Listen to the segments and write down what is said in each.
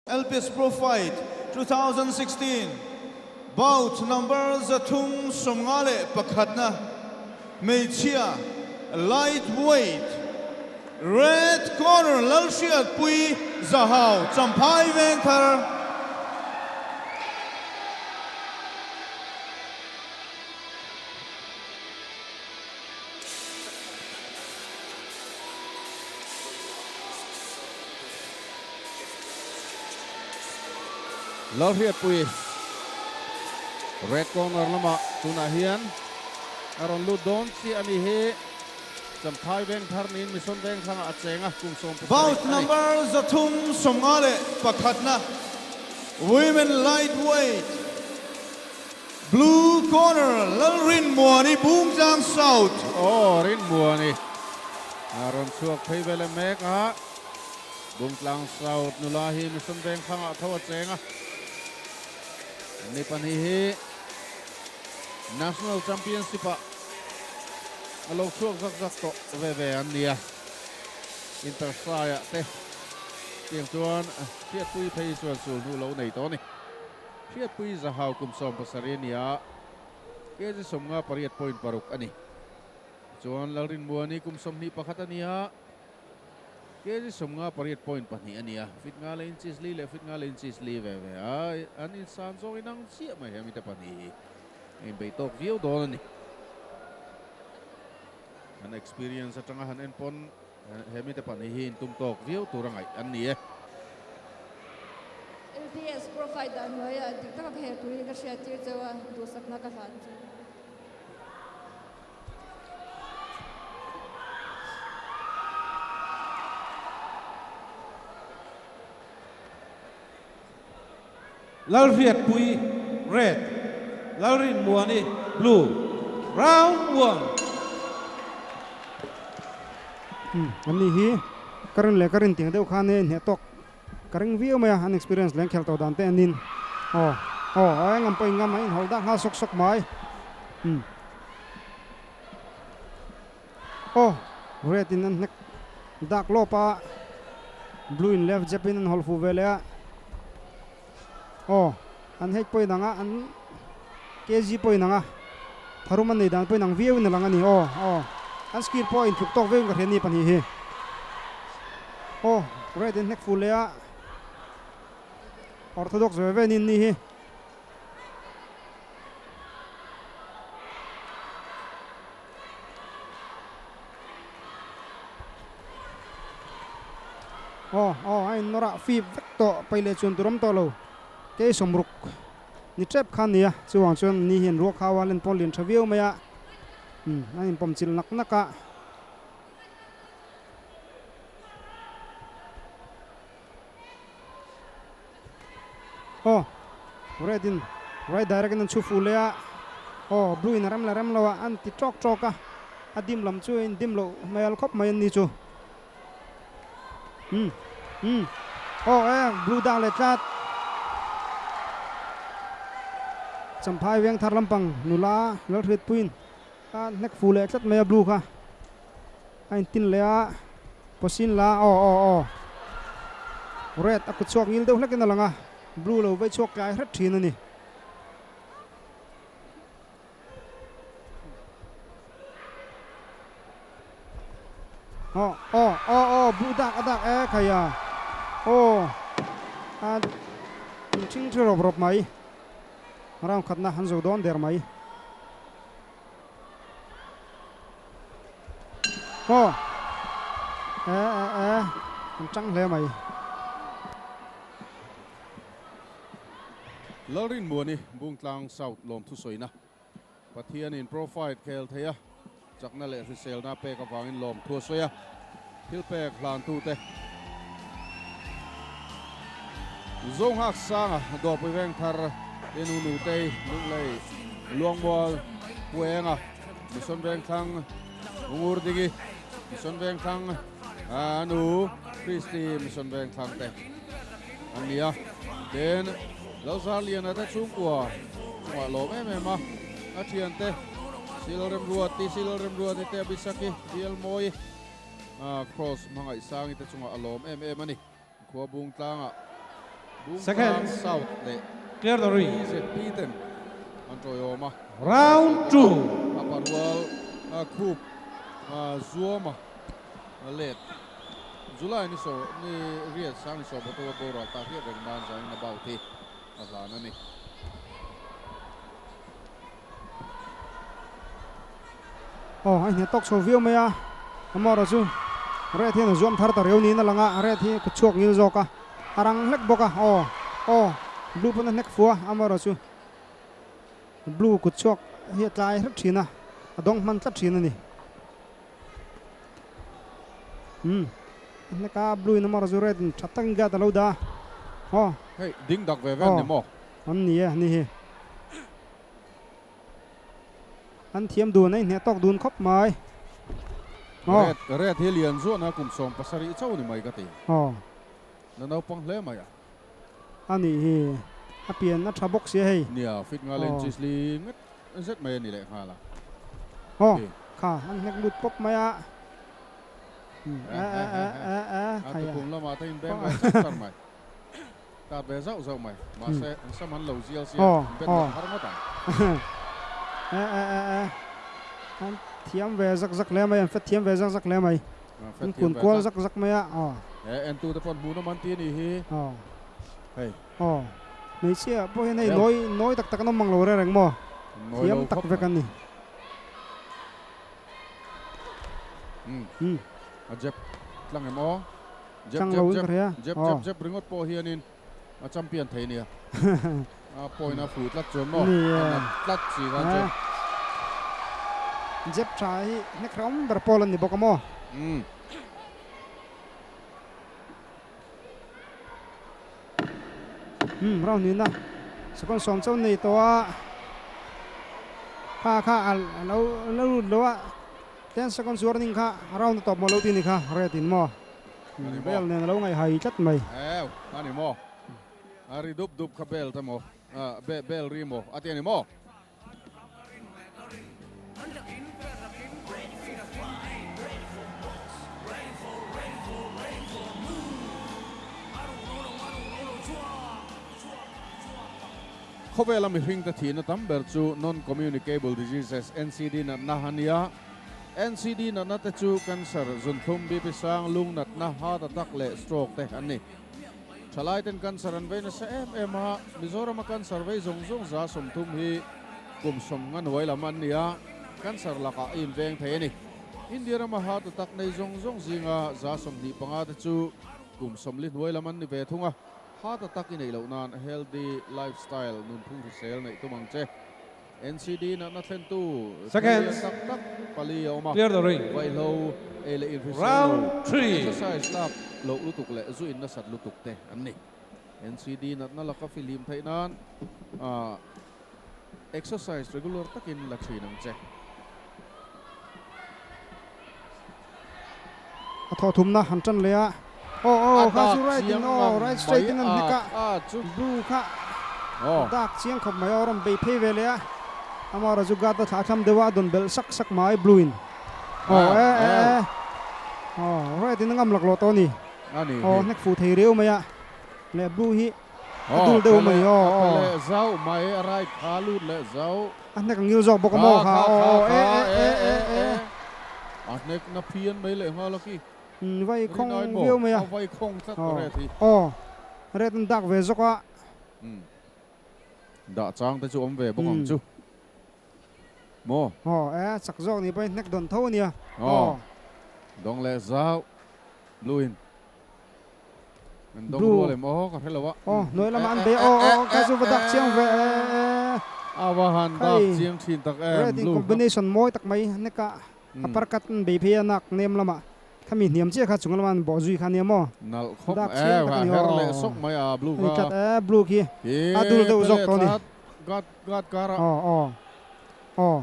LPS Pro Fight 2016 Bout number 351na Hmeichhia Lightweight Red Corner Lalhriatpuii Zahau Champhai Vengthar. Lalhriatpui Red Corner lamah tunah hian a rawn lut dawn chiah a ni hi. Champhai veng thar niin Mission veng thlangah a cheng a, kum 17 Bout a ni. number 351na Women Lightweight Blue Corner Lalrinmuani Bungtlang South. Aw Rinmuani a rawn chhuak phei ve leh mek a, Bungtlang South nula hi Mission veng thlangah tho a cheng a, ni pahnih hi National Championship ah a lo chhuak zak zak tawh ve ve an nia. Intersai ah te tiang chuan Hriatpui phei chuan sul hnu lo nei tawh a ni. Hriatpui Zahau kum 17 a ni a, kg 58.6 a ni. Chuan Lalrinmuani kum 21 a ni a, kg 58.2 a ni a. Fit nga leh inches li leh fit nga leh inches li ve ve a, an insan zawk inang chiah mai hemi te pahnih hi a inbeih tawk viau dawn a ni. An experience atanga han en pawn hemi te pahnih hi intum tawk viau tur a ngaih an ni e. LPS profile dan hnuaiah dik taka ka hel turin ka hriat tir cheu a, duhsakna ka hlan chu. Lalhriatpui, Red, Lalrinmuani, Blue, Round one. Umm an ni hi ka rin leh ka rin tiang deuh khan e inhneh tawk ka ring viau mai a, an experience leh an khelh tawh dan te anin aw aw a engam pawh ingam a inhawlh dak nghal sawk sawk mai umm aw red in an hnek dak lawp a blue in left jab in an hawlh fuh ve leh a aw an height pawh inang a an kg pawh inang a tharum an nei dan pawh inang viau in a lang a ni aw aw an skill pawh a intluk tawk viau in ka hria a ni pahnih hi aw red in hnek fuh leh a orthodox ve ve niin ni hi. Aw aw a in nawr ah fip vek tawh pai leh chuan tur awm tawh lo kei sawmruk ni tep kha a ni a chuvang chuan ni hian ruak hau a len pawn lian tha viau mai a umm a inpawm chilh nak nak a. Aw red in right direct in an chhu fuh leh a aw blue in a rem leh rem lo a an ti tawk tawk a a dim lam chu a in dim loh hmel khawp mai an ni chu umm umm aw e blue dak leh tlat Champhai veng thar lampang nula Lalhriatpuiin a hnek fuh leh tlat mai a blue kha. A intin leh a, pawsin la aw aw aw red a kut chhuak ngil deuh hlekin a lang a, blue lo vei chhuak tlai hret thin a ni. Aw aw aw aw blue dak a dak e khai a aw a inthing thi rawp rawp mai round khatna an zo dawn der mai. Aw e e e an tang hle mai. Lalrinmuani Bungtlang South lawmthusawina Pathianin profile khel thei a, chakna leh hriselna pek avangin lawmthu a sawi a, thil pek hlantute Zonghak Sanga Dawrpui Vengthar Inu Nutei Lunglei Luangmual Puenga Mission Vengthlang Ungur Digi Mission Vengthlang Anu Christy Mission Vengthlang te an ni a, ten Lalzarliana te chhungkua chungah lawm em em a, a thiante Sil Remruati, Sil Remruati te Abisaki, Bialmawi, Cross hmangaih Sangi te chungah a lawm em em a ni. Khua bung tlangah. Bungtlang South leh BZP ten an tawiawm a. Round 2. A parual khup zuama let July ni saw ni riat sang ni saw bawtawh a boral tak hiat reng nan zanin a bout hi a hlan a ni. Aw a inhne tawk chho viau mai a, amaherawh chu Red hian a zuam thar ta riau niin a lang a, Red hi kut chhuak ngil zawk a, a rang hlek bawk a, aw aw Blue pawn a hnek fu a, amaherawh chu Blue kut chhuak hi a tlai hret thin a, a dawng hman tlat thin a ni. Umm a hnek a, Blue in amaherawh chu Red in tha takin guard a lo dah a, aw. Hei ding dak ve ve an ni maw? An ni e, ni hi. An thiam dun a inhneh tawk dun khawp mai. Aw. Red, red hi lian zuan a kum 17 chauh ni mai ka ti. Aw. Na naupang hle mai a. A nih hi. A pian a tha bawk sia hei. Nia, fit nga leng cheese li ngat zet mai a ni leh nghal a. Aw, kha an hnek lut pawp mai a. E e e e e. A tukhum lamah te inbeng ve char char mai. Tat ve zauh zauh mai. Mahse, an sam an lo zial sia, an bet leh har ngawt ang. E e e e. An thiam ve zak zak hle mai, an fet thiam ve zak zak hle mai. An kun kual zak zak mai a. Aw. E entute pawh an hmuhnawm an ti a nih hi. Aw. Hei. Aw. Hmeichhia pawh hian hei nawi nawi tak tak an awm ang lo reng reng maw? Thiam tak vek an ni. Umm. A jep tlang em aw? Jep jep jep jep jep jep ringawt pawh hianin a champion thei nia. A point a fuh tlat chuan maw? A nat tlat si kha chu. Jep tha hi hnek ram ber pawl an ni bawk a maw? Umm. Umm round nihna second sawm chauh nei tawh a. Kha kha a lo la lut lo a. 10 seconds warning kha round a tawp maw lo ti ni kha red in maw bell nen a lo ngaihhai tlat mai. Ew a ni maw a ri dup dup kha bell te maw bell ri maw a ti a ni maw. Khawvela mihringte thihna tam ber chu Non-Communicable Diseases, NCD, natna a ni a. NCD natna te chu cancer, zunthlum, BP sang, lung natna, heart attack leh stroke te an ni. Thalaiten cancer an vei nasa em em a, Mizorama cancer vei zawng zawng 30% hi kum 50 hnuai lam an ni a, cancer lakah a inveng thei a ni. India rama heart attack nei zawng zawng zinga 25% te chu kum 40 hnuai lam an ni ve thung a. Heart attack i neih loh nan healthy lifestyle nunphung hrisel neih tum ang che. NCD natna thlentu thil lian tak tak pali a awm a, vaihlo ei leh inhrisel lo, exercise lak loh lutuk leh zu in nasat lutuk te an ni. NCD natna laka fihlim theih nan exercise regular takin la thin ang che. A thaw thumna han tan leh a, aw aw kha chu right in aw right straight in an hnek a, blue kha a dak chiang khawp mai a, rawn bei phei ve leh a, amaherawh chu guard a thlah thlam deuh a, a dawn belh sak sak mai blue in aw e e e aw right in a ngam laklawh tawh a ni, aw hnek fuh thei riau mai a, leh blue hi a dul deuh mai aw aw. Zauh mai a right kha lut leh zauh. A hnek ang ngil zawk bawk a maw kha aw aw e e e e e. A hnek na phian mai leh nghal a khi. Vai khawng viau mai a. A vai khawng tlat ka ret hi. Aw ret an dak ve zawk a. Dah chang te chu awm ve bawk ang chu maw. Aw e chak zawk ni pawhin hnek dawn tho a nia. Aw dawng leh zauh blue in. An dawng rual em aw ka hre lo a. Aw hnuai lamah an bei a aw aw kha chu va dak chiang ve e. A va han dak chiang thin tak em. Red in combination mawi tak mai hneka a parkat an bei phei a nak nem lamah khami hniam chiah kha chung lama an bawh zui kha nia maw. Nalh khawp mai e a her leh sawk mai a blue kha. Ani tlat e blue khi a dul deuh zawk tawh a ni. Guard guard kar a. Aw aw aw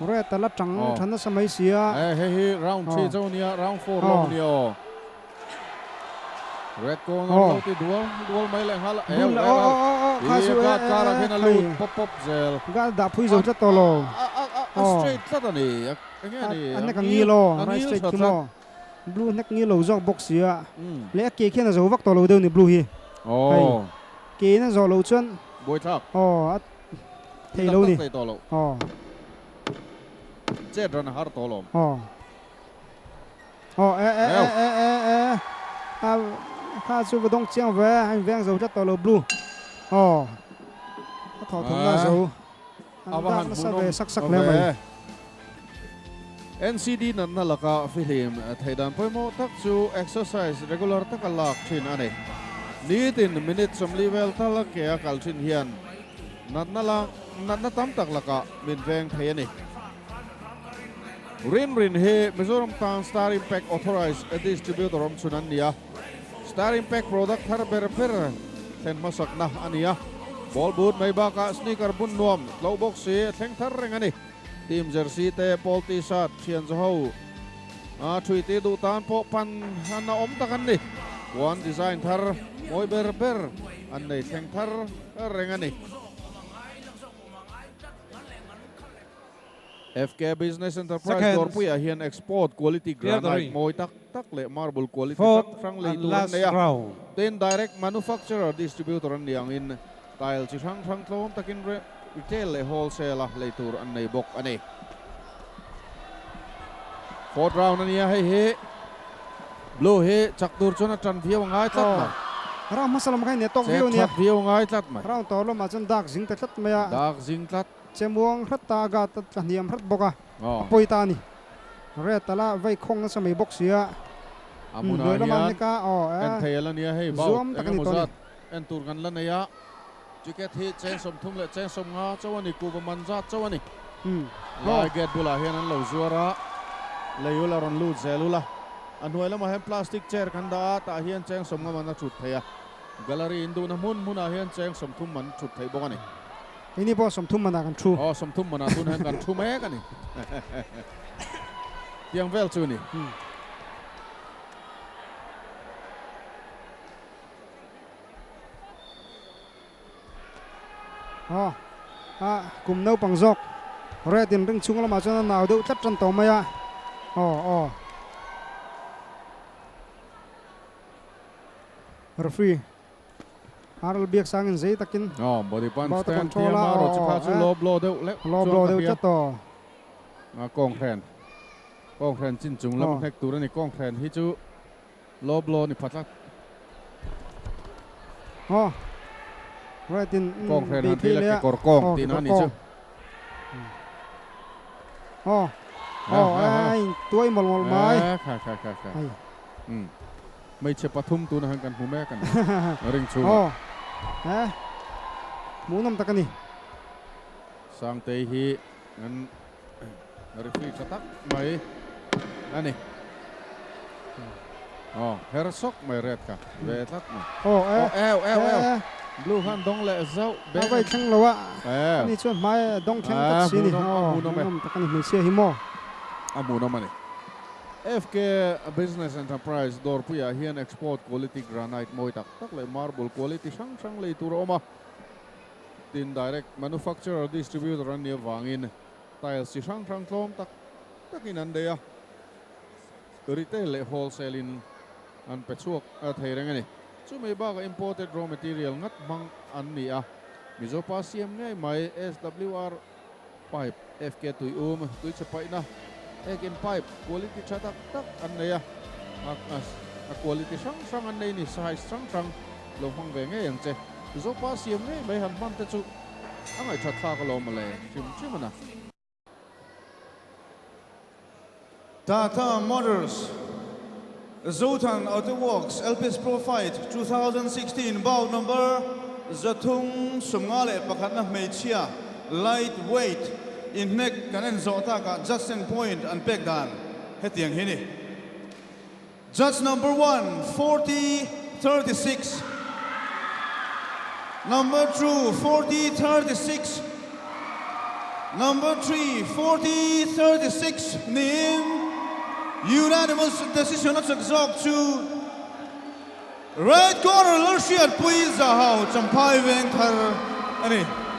red a la tang tha nasa mai si a. E hei hi round 3 chauh a nia round 4 lo a nia aw. Red corner lo ti dual dual mai leh nghal a. Bul aw aw aw aw kha chu e guard kar ah khian a lut pawp pawp zel. Guard dah phui zo tlat tawh lo. A straight tlat a ni enge a ni a hnek a ngil aw right straight khi maw. Blue hnek ngil lo zawk bawk si a. Leh a ke khian a zo vak tawh lo deuh ni blue hi. Hei ke in a zawh loh chuan Buaithlak. Aw a thei lo ni. Thei tawh lo. Aw. Chet ran a har tawh lawm. Aw. Aw e e e e e e a kha chu va dawng chiang ve a inveng zo tlat tawh lo blue. Aw. A thawh thawmna a zo. A va han hmuhnawm ve. NCD natna laka fihlim theih dan pawimawh tak chu exercise regular taka lak thin a ni. Nitin minute 40 vel tal ke a kal thin hian natna lak natna tam tak lakah min veng thei a ni. Rin Rin hi Mizoram tan Star Impact Authorised Distributor awm chhun an ni a. Star Impact product thar ber ber thlen hmasakna a ni a. Ball boot mai bakah sneaker bun nuam tlo bawk si a thleng thar reng a ni. Team jersey te pawl t-shirt thian zawho a thui tir duh tan pawh pan an a awm tak an ni. Puan design thar mawi ber ber an nei thleng thar reng a ni. FK Business Enterprise Seconds. dawrpuiah hian export quality Clear the granite ring. mawi tak tak leh marble quality Fourth hrang hrang lei and tur an last nei a. round. Tin, direct manufacturer distributor an ni angin tile chi hrang hrang tlawm takin retail leh wholesale a lei tur an nei bawk a ni. Fourth round a nia hei hi Blue hi chak tur chuan a tan viau a ngai tlat mai. Aw, round hmasa lam kha in tawk Chet viau a nia. that viau a ngai tlat mai. Round tawh lamah chuan dark zing ta tlat mai a. Dark zing tlat. Chemuang hrat ta a gat a tla hniam hrat bawk a, a pawi ta a ni. Red tala vei khawng nasa mai bawk si a. A hmunah Hnuai lamah hian hneka aw en thei a la nia hei bout zuam tak a ni engemaw tawh a ni. zat en tur kan la nei a, ticket hi cheng 30 leh cheng 50 chauh a ni, kuhva man zat chauh a ni. Lai gate bulah hian an lo zuar a, lei ula rawn lut zel ula. A hnuai lamah hian plastic chair kan dah a, tah hian cheng 50 man a thut thei a. Gallery induhna hmun hmunah hian cheng 30 man thut thei bawk a ni. Keini pawh 30 manah kan thu. Aw, 30 manah tun hian kan thu mek a ni. Tiang vel chu a ni. Aw, a kum naupang zawk Red in ring chhung lamah chuan a nau deuh tlat tan tawh mai a. Aw, aw. Referee. Harold biak sangin zei takin Aw, body punch Bauta te an control thiam a, a, aw, rawh chi kha chu eh. low blow deuh leh Low chuan blow ka deuh hria. tlat aw. A kawng hren, kawng hren chin chung lam Aw. hnek tur a ni, kawng hren hi chu low blow ni pha tlat. Aw, right in Kawng hren bei han thei ti la leh a. kekawr kawng Aw, tihna kekawr a ni chu. kawng. Aw, aw, a in tuai mawlh mawlh mai. Eh, khai khai khai khai. Hei. Umm. Hmeichhe pathum tunah hian kan hmu mek a ni. Ring chhungah. Aw, he hmuhnawm tak a ni. Sangtei hi an referee tha tak mai a ni. Aw, her sawk mai red kha ve tlat mai. Aw, e. Aw, eu, eu, eu. Blue khan dawng leh zauh. A vai thleng lo a, ani chuan hmai a dawng thleng tlat si a ni. Aw, hmuhnawm tak a ni hmeichhia hi maw. A hmuhnawm a ni. FK Business Enterprise dawrpuiah hian export quality granite mawi tak tak leh marble quality hrang hrang lei tur a awm a. Tin, direct manufacturer distributor an nih avangin tiles chi hrang hrang tlawm tak takin an daih a, retail leh wholesale in an pe chhuak thei reng a ni. Chumi bakah imported raw material ngat hmang an ni a, Mizopa siam ngei mai SWR Pipe, FK tui um, tui chhe paihna, ek in pipe quality tha tak tak an nei a, a quality hrang hrang an nei ni, size hrang hrang lo hmang ve ngei ang che. Zopa siam ngei mai han hman te chu a ngaihthat thlak alawm mawle hrim hrim a na. Tata Motors Zothan Auto Works LPS Pro Fight 2016 bout number 351 na hmeichhia lightweight inhnek kan en zawh takah judge ten point an pek dan hetiang hi ni. Judge number 1 40 36, number 2 40 36, number 3 40 36 niin unanimous decision a chak zawk chu red corner Lalhriatpui Zahau Champhai Vengthar a ni.